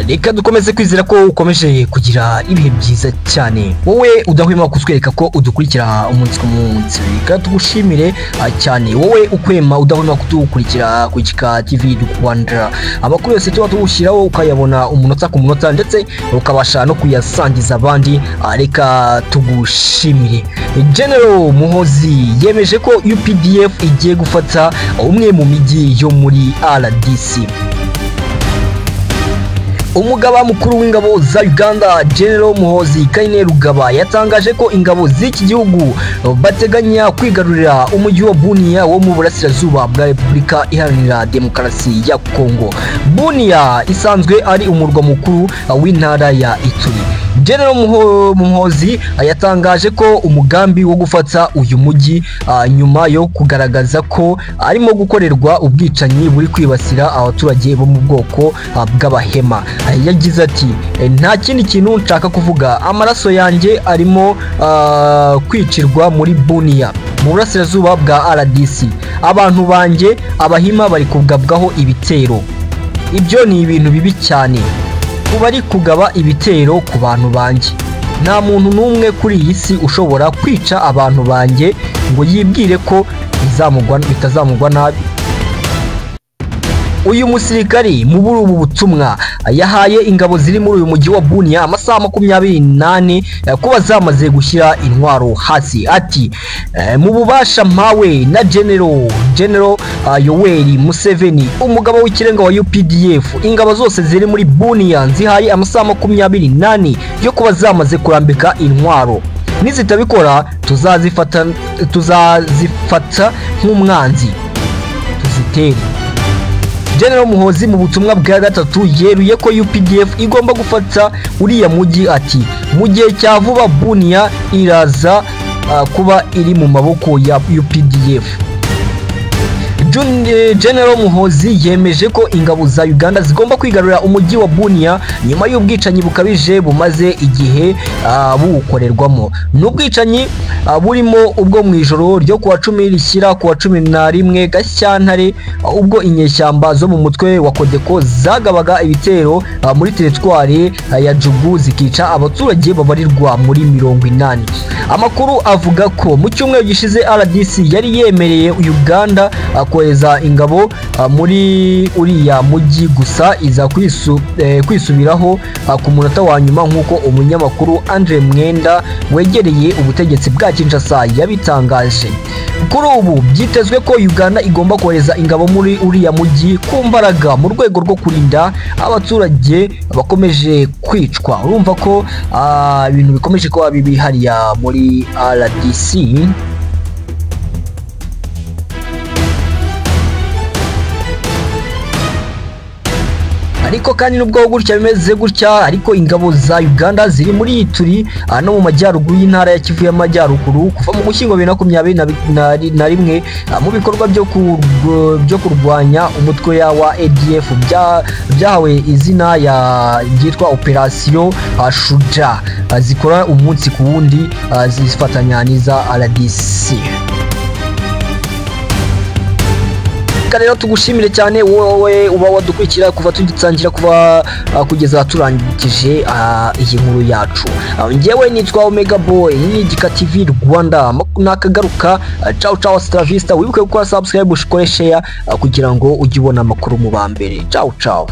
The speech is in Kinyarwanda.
Reka dukomeze kwizera ko ukomeje kugira ibihe byiza cyane, wowe udahwema kutwereka ko udukurikira umunsi ku munsi. Reka tugushimire cyane wowe ukwema udahwema kudukurikira ku Gika TV Rwanda. Amakuru yose tuba tuwushyiraho ukayabona umunota ku munota, ndetse ukabasha no kuyasangiza abandi. Reka tugushimire. General Muhozi yemeje ko UPDF igiye gufata umwe mu mijyi yo muri RDC. Umugaba mukuru w'ingabo za Uganda General Muhozi Kainerugaba yatangaje ko ingabo z'iki gihugu bateganya kwigarurira umujyi wa Bunia wo mu burasirazuba bwa Repubulika Iharanira Demokarasi ya Kongo. Bunia isanzwe ari umurwa mukuru w'intara ya Ituri. General Muhozi yatangaje ko umugambi wo gufata uyu mujyi nyuma yo kugaragaza ko arimo gukorerwa ubwicanyi buri kwibasira abaturage bo mu bwoko bw'Abahema. Yagize ati: "Nta kindi kintu nshaka kuvuga, amaraso yanjye arimo kwicirwa muri Bunia mu burasirazuba bwa RDC. Abantu banjye Abahima bari kugabwaho ibitero. Ibyo ni ibintu bibi cyane kuba ari kugaba ibitero ku bantu banjye. Nta muntu n'umwe kuri iyi si ushobora kwica abantu banjye ngo yibwire ko bitazamugwa nabi." Uyu musirikari mu buri ubu butumwa yahaye ingabo ziri muri uyu mujyi wa Bunia amasaha 24 kuba zamaze gushyira intwaro hasi. Ati: "Mu bubasha mpawe na General Yoweri Museveni, umugabo w'ikirenga wa UPDF, ingabo zose ziri muri Bunia nzihaye amasaha 24 yo kuba zamaze kurambika intwaro. Nizitabikora tuzazifata nk'umwanzi, tuzitere." General Muhozi mu butumwa bwa gatatu yeruye ko UPDF igomba gufata uriya mujyi. Ati: "Mu gihe cya vuba Bunia iraza kuba iri mu maboko ya UPDF." General Muhozi yemeje ko ingabo za Uganda zigomba kwigarurira umujyi wa Bunia nyuma y'ubwicanyi bukabije bumaze igihe buwukorerwamo. N'ubwicanyi burimo ubwo mu ijoro ryo kuwa 10 rishyira kuwa 11 Gashyantare, ubwo inyeshyamba zo mu mutwe wa Kodeko zagabaga ibitero muri teritwari ya Jugu zikica abaturage babarirwa muri 80. Amakuru avuga ko mu cyumweru gishize RDC yari yemereye Uganda kohereza ingabo muri uriya mujyi, gusa iza kwisubiraho ku munota wa nyuma, nk'uko umunyamakuru Andre Mwenda wegereye ubutegetsi bwa Kinshasa yabitangaje. Kuri ubu byitezwe ko Uganda igomba kohereza ingabo muri uriya mujyi ku mbaraga mu rwego rwo kurinda abaturage bakomeje kwicwa. Urumva ko ibintu bikomeje kuba bibi hariya muri RDC. Ariko kandi nubwo gutya bimeze gutya, ariko ingabo za Uganda ziri muri Ituri no mu majyaruguru y'intara ya Kivu y'Amajyaruguru kuva mu Gushyingo 2021 mu bikorwa byo kurwanya umutwe wa ADF byahawe izina ya ryitwa Operation Shuja, zikora umunsi ku wundi zifatanya n'iza RDC. Rero tugushimire cyane wowe uba wadukurikira kuva tugitangira kuva kugeza turangije iyi nkuru yacu. Njyewe nitwa Omega Boy, ni Gika TV Rwanda. Nakagaruka, ciao ciao, hasta vista. Wibuke gukora subscribe, ushikore share kugira ngo ujye ubona amakuru mu ba mbere. Ciao ciao.